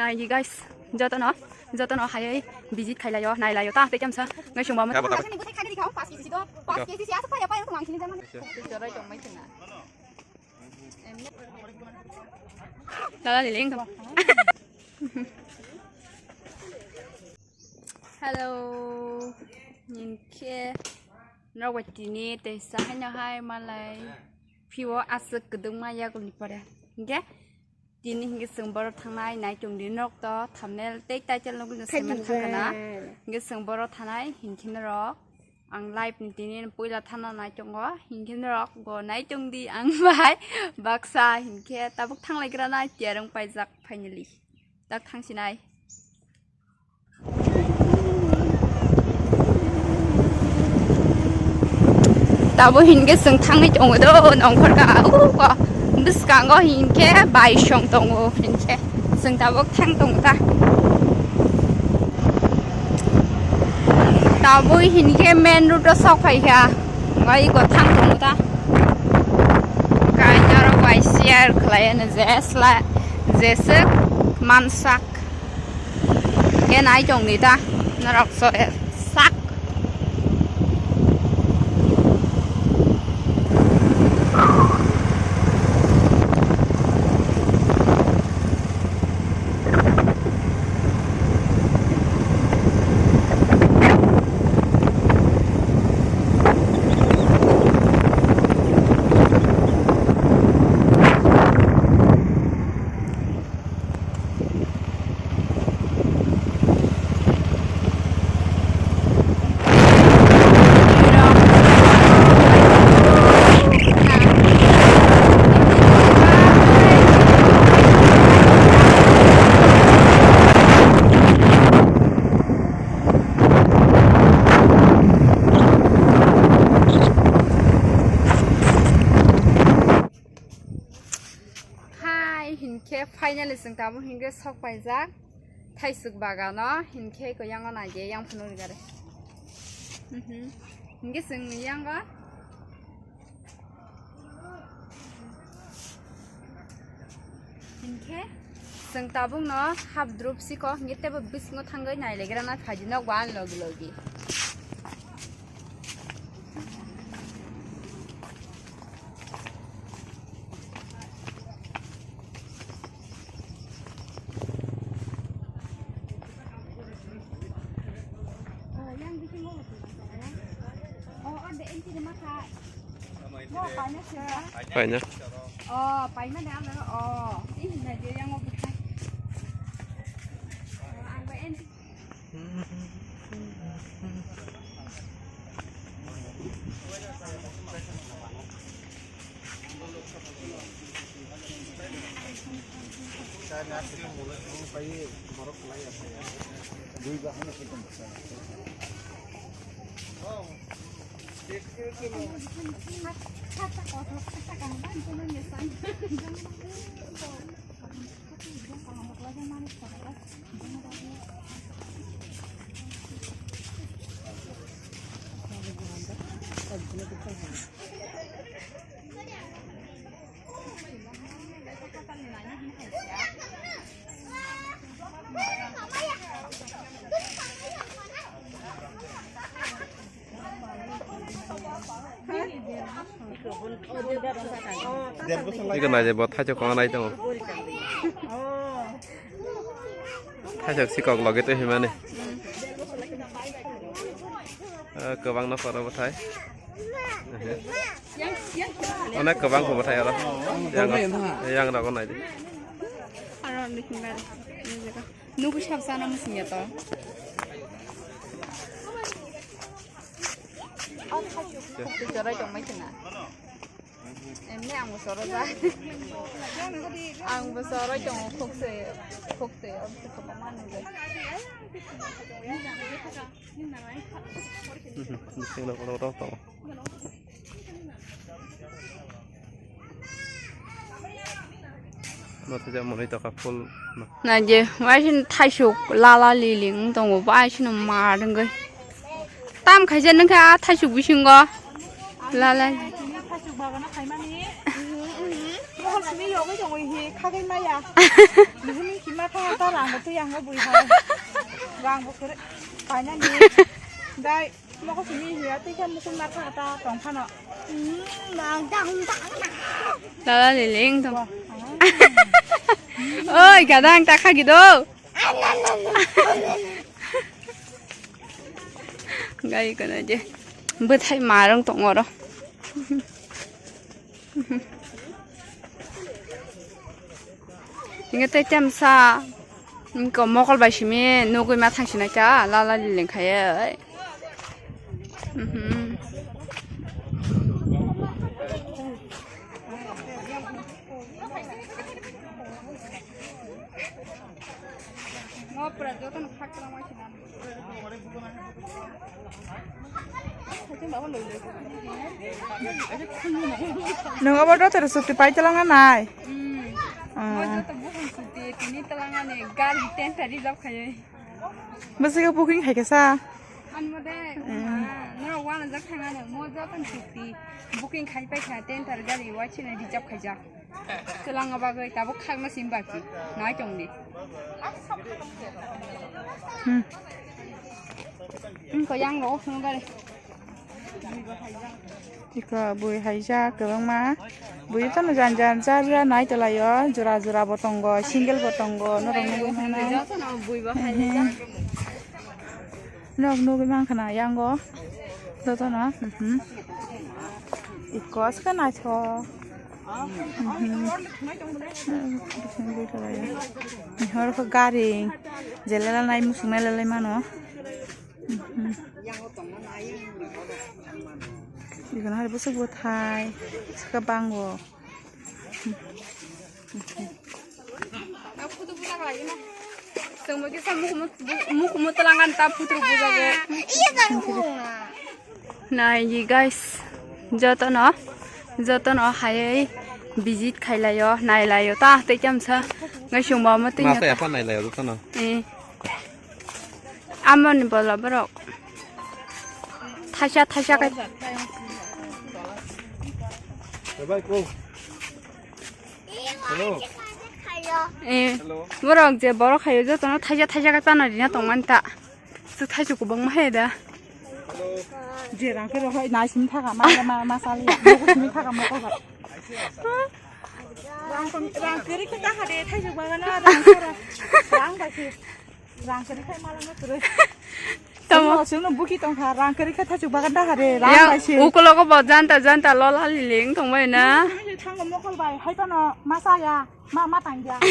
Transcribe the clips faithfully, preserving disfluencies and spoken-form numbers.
Naidi guys, jotono, jotono hayai visit khailayo, nailayo, ta tei kamsa, ngai sungba mo. Kabo, kabo. Lala liling to. Hello, hinkhe norok bai tini tei sahaino hai malai phiyo aswk kwdwkma yakuni pore. Hinkhe tini hinkhe chwng borok thangnai naichongdi norok to thumbnail tei title nugwi no saiman thangkha na. Hinkhe chwng borok thanai hinkhe norok ang live ni tini puila thana naichongo hinkhe norok bo naichongdi ang bai baksa hinkhe tabuk thanglaigra na tiyar wng paijak finally. Tak thangsinai. Tabuk hinkhe chwng thangwi tongo do nongkhor ka o bwskango hinkhe bai song tongo hinkhe chwng tabuk thang tongo ta. Tabuk hinkhe main road o sok phaikha wngwi iko thang tongo ta. Kainarok bai share khlaiya no je sla jeswk mansak. Khe nai tongdi ta norok soi sak. Hai, hinkhe finally chwng tabuk hinkhe sok paijak thaisuk bagano, hinkhe ko yango naidi yang phunuk rigare. Mhm. Hinkhe chwng yango. Hinkhe chwng tabukno hap drup siko, hinkhe teibo bisingo thangwi nailegrana phaidi nokbo ani logi logi. Paina. Oh, paina de alo. Oh, ini na je yang mau buka. Oh, ang ba en. Iko nai je bo thaisok kong nai tongo. Thaisok sikok loge twi himani. Ah, kwbang no poro bwthai. Onek kwbang kho bwthai oro. Yang, yang rogo nai di. Aro ni himari. Nubu sab sana musing ya to. Jorai tong mai kena. Emne ang bo soro ja. Ang bo soro tong khok se, khok se, ang se khok manu ja. Bising na kono kono tong. Naidi, waising thaisok lala liling tongo, waising ma rwngwi. Tam khaisa nungkha thaisok bisingo lala. Oi, tongo hi, khagai maya. Bihini kima thang ta rang bo twi ang bo bui hai. Rang bo kere. Paina ni. Dai, moko simi hi ati khe mukung na thang ta tong phano. Hmm, bang dang dang. Lala liling tong. Wah, ah. Oi, gadang ta khagi do. Gai kana je. Bwthai marang tong oro. Inge tei temsa. Inko mokol bai simi nugui ma thang sinai kha, lala liling khaye. Mhm. Nwng abo dotor sukti pai twlang nai? Hmm. Ah. Mo joto bukhang sukti tini twlang ani gari tent reserve khaiwi. Bwswk booking khai khe sa? Ani mode, hmm, ah, norok wanajak thangani, mo joto sukti booking khai pai kha, tent gari waisina reserve khaijak. Twlangna bagwi tabuk khakna simi baki nai tongdi. Hmm. Wngkha yang rogo phunukgari. Iko bui haijak kwbangma. Bui tano jan jan jar jar nai tolaio. Jora jora bo tongo, single bo tongo. Norok nugwi mano. Jotono bui bo haijak. Nok nugwi mankha na yango. Jotono. Mhm. Iko aska naithok. Mhm. Hor kho gari. Jelala nai musung nai lalai mano. Mhm. Ikan hari busuk buthai. Saka bango. Tongmo kisa mukumu, mukumu talangan ta putru bujago. Iya kan bunga. Nai ji guys, jotono, jotono hayai visit khailayo, nailayo ta tei kamsa ngai sumba mo tei. Masa ya pa nailayo jotono. Eh. Amoni bola borok. Thaisa thaisa kai. Hello. Eh, hello. Borok je borok hayo jotono thaisa thaisa kai pana rina tongmani ta. Su thaisa kubang ma heda. Je rang khe rohoi nai simi thaka ma ma ma sali. Mo simi thaka mo ko. Rang rang kiri khe ta hade thaisa kubang na rang sara. Rang ba khe. Rang kwrwi khai malangma kwrwi. Tamo. Tamo sino buki tongkha, rang kwrwi khai thachuk bagan da hare, rang. Ya, bai se. Ukulogo bo janta janta lola liling tongbai na. Thango mokol bai, hai pano masa ya, ma ma tang ya.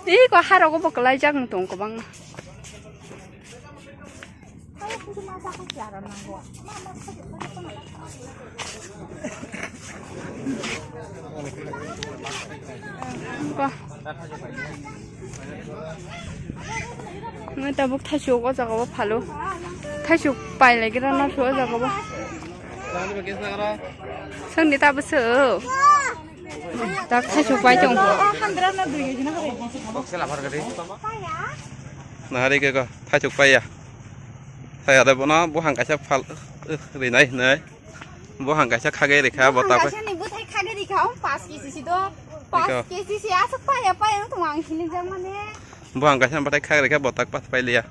Ih, ko haro ko bo kwlai jak tong ko bang. Wah. Ngai tabuk thaisuk o jaga o phalo. Thaisuk pai lai gira na o jaga o. Songni tabuk se o. Tak thaisuk pai tong. Nahari ke ko thaisuk pai ya. Saya ada bono buhang kaisa phal, eh, rinai hinai. Buhang kaisa khagai rikha botak. Buhang kaisa ni buthai khagai rikha, om paanch kg si do. Paanch kg si aswk paya paya wng tong ang sini jang mane. Buhang kaisa batai khagai rikha botak pas pai liya.